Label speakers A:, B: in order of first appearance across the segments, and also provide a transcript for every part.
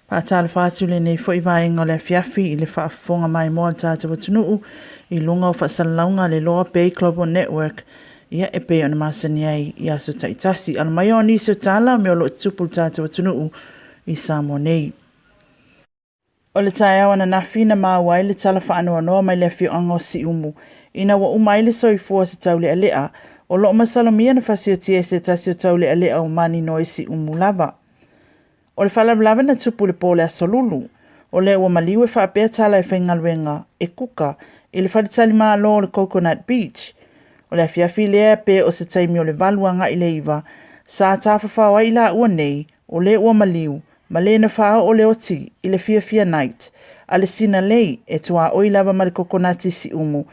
A: Faatalofa atu lenei foi vaega o le afiafi i le faafofoga maimoa a le tatou atunuu i luga o faasalalauga a le Loa Bay Global Network, ia e pei ona masani ai i aso taitasi. Alo mai o nisi o tala o mea o lo o tutupu i le tatou atunuu i Samoa nei. O le taeao ananafi na maua ai le tala faanoanoa mai le afioaga o Siumu ina ua uma ai le soifua o se taulealea o lo o masalomia na fasiotia e se tasi o taulealea o Maninoa i Siumu lava. O le faalavelave na tupu i le po o le Aso Lulu, o lea ua maliu e faapea tala e faigaluega e kuka i le faletalimalo o le Coconut Beach. O le afiafi lea pe o se taimi o le 8 agai i le 9, sa tafafao ai i laua nei o le ua maliu ma le na faaoo le oti i le Fiafia Night a le Sinalei e tuaoi lava ma le kokonati Siumu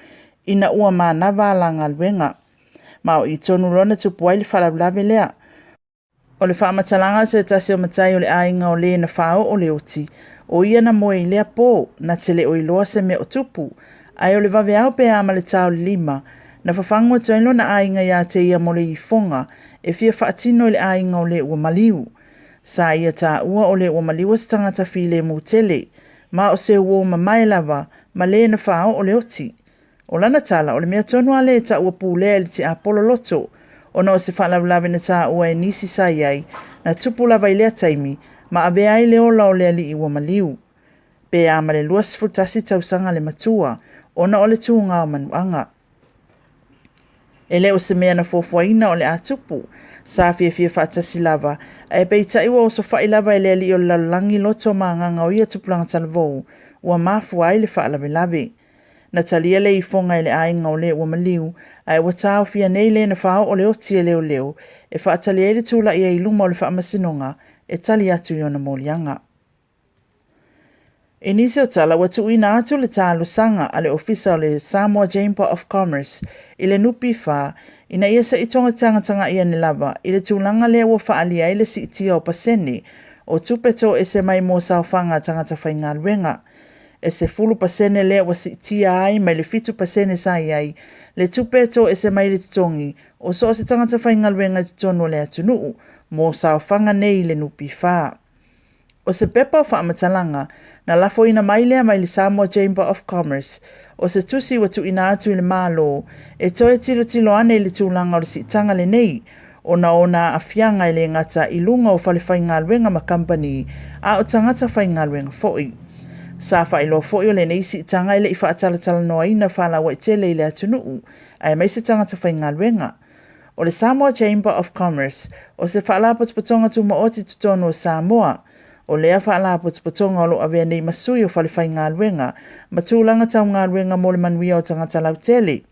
A: ina ua manava a la galuega. Ma o i tonu loa na tupu ai le faalavelave lea. O le faamatalaga a se tasi o matai o le aiga o le na faaoo le oti, o ia na moe i lea po, na te le o iloa se mea o tupu. Ae o le vaveao pe a ma le ta o le 5, na fafagu atu ai lona aiga ia te ia mo le ifoga e fia faatino i le aiga o le ua maliu. Sa ia taua o le ua maliua se tagata filemu tele, ma o se uo mamae lava ma le na faaoo le oti. O lana tala, o le mea tonu lava lea e taua pulea e le tiapolo loto, ona o se faalavelave na taua e nisi sa i ai, na tupu lava i lea taimi, ma avea ai le ola o le alii ua maliu. Pe a ma le 21 tausaga le matua, ona o le tuga o manuaga. E le o se mea na fuafuaina o le a tupu. Sa fiafia faatasi lava, ae peitai ua osofai lava e le alii o le lalolagi loto ma agaga o ia tupulaga talavou, ua mafua ai le faalavelave. Na talia le ifoga e le aiga o le ua maliu, ae ua taofia nei le na faaoo le oti e leoleo e faatali ai le tulai ai i luma o le faamasinoga e tali atu i ona moliaga. I nisi o tala, ua tuuina atu le talosaga a le Ofisa o le Samoa Chamber of Commerce i le NPF ina ia se i togatagatai ane lava i le tulaga lea ua faaalia ai le siitia o pasene o tupe toese mai mo saofaga a tagata faigaluega. E 10% lea ua siitia ai mai le 7% sa i ai le tupe e toese mai le totogi o so o se tagata faigaluega i totonu o le atunuu mo saofaga nei i le NPF. O se pepa o faamatalaga na lafoina mai lea mai le Samoa Chamber of Commerce, o se tusi ua tuuina atu i le Malo e toe tilotilo ane i le tulaga o le siitaga lenei, ona o ona aafiaga e le gata i luga o falefaigaluega ma kamupani, a o tagata faigaluega foi. Sa faailoa foi o lenei siitaga e le i faatalatalanoaina faalauaitele i le atunuu, aemaise tagata faigaluega. O le Samoa Chamber of Commerce, o se faalapotopotoga tumaoti i totonu o Samoa. O lea faalapotopotoga o lo o avea nei ma sui o falefaigaluega ma tulaga tau galuega mo le manuia o tagata lautele.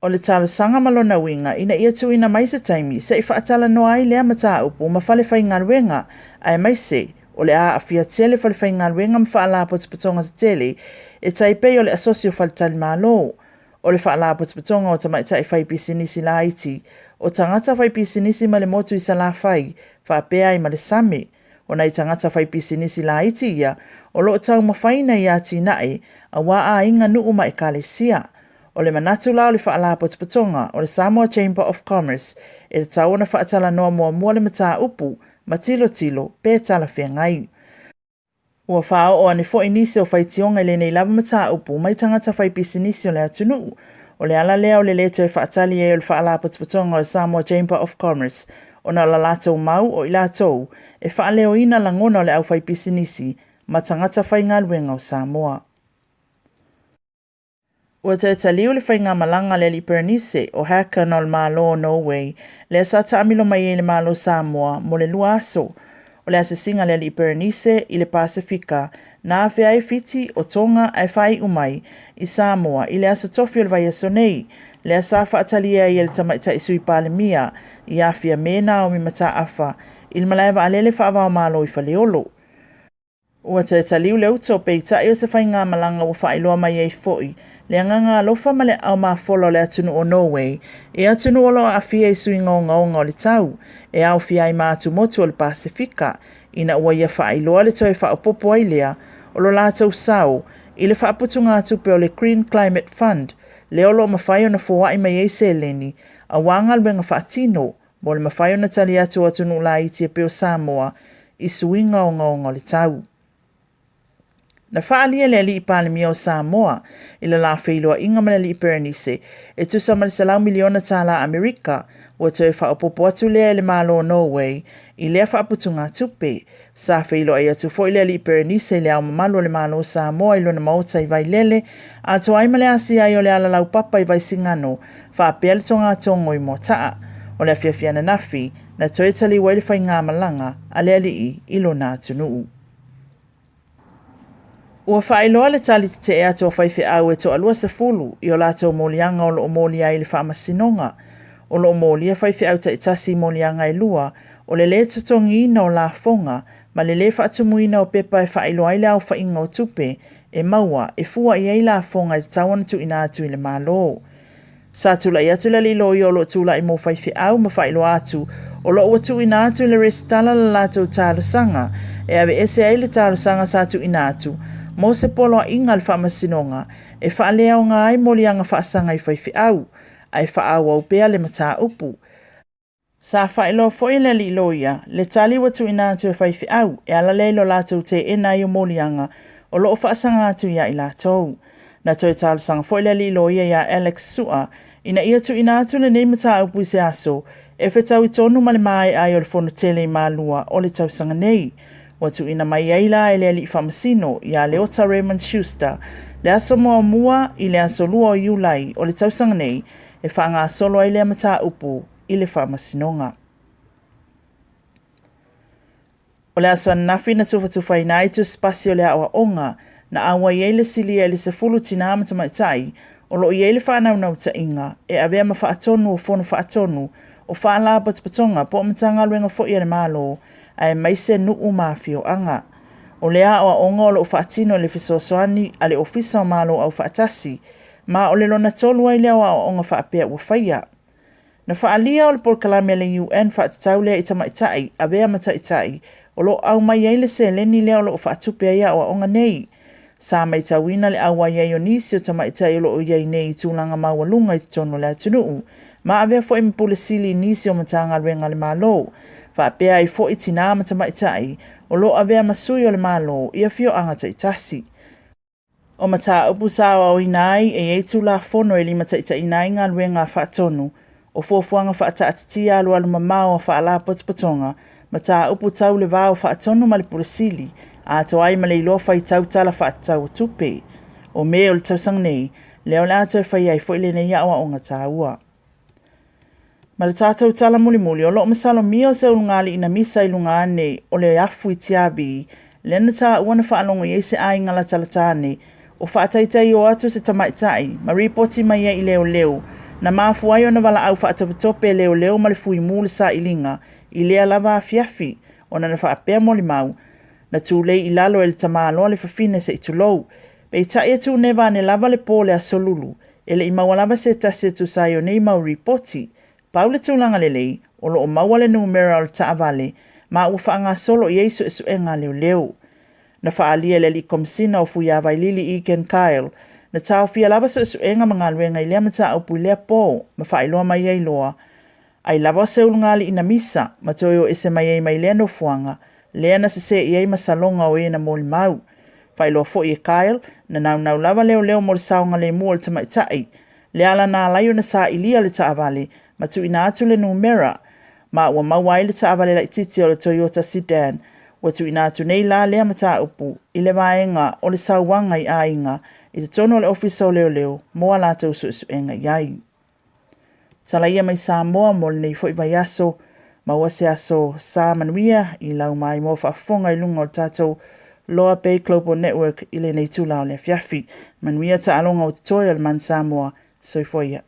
A: O le talosaga ma lona uiga ina ia tuuina mai se taimi se i faatalanoa ai lea mataupu ma falefaigaluega, aemaise o le a aafia tele falefaigaluega ma faalapotopotoga tetele e tai pei o le Asosi o Faletalimalo, o le Faalapotopotoga o Tamaitai Faipisinisi Laiti, o Tagata Faipisinisi mai le Motu i Salafai, faapea ai ma le Same. O nai tagata faipisinisi laiti ia o lo o taumafaina i atinae aua aiga, nuu ma ekalesia. O le manatu la o le Faalapotopotoga o le Samoa Chamber of Commerce e tatau ona faatalanoa muamua le mataupu ma tilotilo pe talafeagai. Ua faaoo ane foi nisi o faitioga i lenei lava mataupu mai tagata faipisinisi o le atunuu. O le ala lea o le lē toe faatali ai o le Faalapotopotoga o le Samoa Chamber of Commerce ona o la latou mau o i latou e faaleoina lagona o le aufaipisinisi ma tagata faigaluega o Samoa. Ua toe taliu le faigamalaga a le Alii Perenise o Haakon o le Malo o Norway, lea sa taamilo mai ai i le Malo o Samoa mo le 2 aso. O le asiasiga a le Alii Perenise i le Pasefika na afea ai Fiti, o Tonga ae faaiu mai i Samoa i le aso Tofi o le vaiaso nei, lea sa faatalia ai e le Tamaitai Sui Palemia ia Fiame Naomi Mataafa i le malae vaalele faava-o-Malo i Faleolo. Ua toe taliu le uto, peitai o se faigamalaga ua faailoa mai ai foi le agaga alofa ma le aao mafola o le atunuu o Norway i atunuu o lo o aafia i suiga ogaoga o le tau, e aofia ai ma atumotu o le Pasefika, ina ua ia faailoa le toe faaopoopo ai lea o lo latou sao i le faaputugatupe o le Green Climate Fund, lea o lo o mafai ona foai mai ai seleni aua galuega faatino mo le mafai ona tali atu o atunuu laiti e pei o Samoa i suiga ogaoga o le tau. Na faaalia e le Alii Palemia o Samoa i le la feiloaiga ma le Alii Perenise e tusa ma le $100 miliona tālā Amerika, ua toe faaopoopo atu lea e le Malo o Norway i lea faaputugatupe. Sa feiloai atu foi le Alii Perenise i le Ao Mamalu o le Malo o Samoa i lona maota i Vailele, atoa ai ma le asia ai o le ala laupapa i Vaisigano faapea le togatogo i Moataa. O le afiafi ananafi, na toe taliu ai le faigamalaga a le alii i lona atunuu. Ua faailoa le tali tetee atu a faifeau e toalua sefulu i o latou moliaga o lo o molia ai i le faamasinoga. O lo o molia faifeau taitasi i moliaga e lua, o le lē totogiina o lafoga ma le lē faatumuina o pepa e faailoa ai le aofaiga o tupe e maua e fua i ai lafoga e tatau ona tuuina atu i le Malo. Sa tulai atu le alii loia o lo o tulai mo faifeau ma faailoa atu o lo o ua tuuina atu i le resitala le latou talosaga e aveese ai le talosaga sa tuuina atu mo se poloaiga a le faamasinoga e faaleaoga ai moliaga faasaga i faifeau ae faaauau pea le mataupu. Sa faailoa foi e le alii loia le tali ua tuuina atu e faifeau e ala lea i lo latou teena ai o moliaga o lo o faasaga atu ia i latou. Na toe talosaga foi le alii loia ia Alex Sua ina ia tuuina atu lenei mataupu i se aso e fetaui tonu ma le maea ai o le fono tele i Malua o le tausaga nei. Ua tuuina mai ai la e le alii faamasino ia Leota Raymond Schuster le aso muamua i le aso 2 o Iulai o le tausaga nei e faagasolo ai lea mataupu i le faamasinoga. O le aso ananafi na tufatufaina ai tusipasi o le aoaoga na auai ai le silia i le 10 tinā ma tamaitai o lo o i ai le faanaunautaiga e avea ma faatonu o fono faatonu o faalapotopotoga po o Matagaluega foi a le Malo aemaise nuu ma afioaga. O lea aoaoga o lo o faatino i le fesoasoani a le Ofisa o Malo Aufaatasi ma o le lona tolu ai lea o aoaoga faapea ua faia. Na faaalia o le polokalame a le UN faatatau lea i tamaitai avea ma taitai o lo o aumai ai le seleni lea o lo o faatupe ai aoaoga nei. Sa matauina le auai ai o nisi o tamaitai o lo o i ai nei i tulaga maualuga i totonu o le atunuu, ma avea foi ma Pule Sili i nisi o Matagaluega a le Malo, faapea ai foi tinā ma tamaitai o lo o avea ma sui o le Malo i afioaga taitasi. O mataupu sa aoaoina ai e i ai Tulafono e limataitaiina ai galuega a faatonu, o fuafuaga faataatitia alualu mamao a faalapotopotoga, mataupu tau le va o faatonu ma le Pule Sili, atoa ai ma le iloa faitau tala faatatau o tupe. O Me o le tausaga nei, lea o le a toe faia ai foi lenei aoaoga taua. Ma le tatou tala mulimuli, o lo o masalomia o se ulugalii na misa i luga ane o le afu i Tiavi, lea na taua na faalogo i ai se aiga latalata ane o faataitaio atu se tamaitai ma ripoti mai ai i leoleo, na mafua ai ona valaau faatopetope e leoleo ma le fuimu le sailiga i lea lava afiafi, ona na faapea molimau, na tulei i lalo e le tamaloa le fafine se i tulou. Peitai e tuneva ane lava le po o le Aso Lulu, e le i maua lava se tasi e tusa ai o nei mau ripoti. Pau le tulaga lelei, o lo o maua le numera o le taavale ma ua faagasolo i ai suesuega a leoleo. Na faaalia e le Alii Komesina o Fuiavailili Egan Kyle, na taofia lava suesuega ma galuega i lea mataupu i lea po ma faailoa mai ai loa ai lava o se ulugalii na misa ma toe o ese mai ai mai lea nofoaga lea na sese i ai masaloga o e na molimau. Faailoa foi e Kyle, na naunau lava leoleo mo le saogalemu o le tamaitai, le ala na ala ai ona sailia le taavale ma tuuina atu le numera, ma ua maua ai le taavale laitiiti o le Toyota Sedan. Ua tuuina atu nei la lea mataupu i le vaega o le sauaga i aiga i totonu o le Ofisa o Leoleo mo a latou suesuega i ai. Talaia mai Samoa mo lenei foi vaiaso, maua se aso sa manuia i lau maimoa faafofoga i luga o le tatou Loa Bay Global Network i lenei itula o le afiafi. Manuia taaloga o totoe o le Manu Samoa. Soifua ia.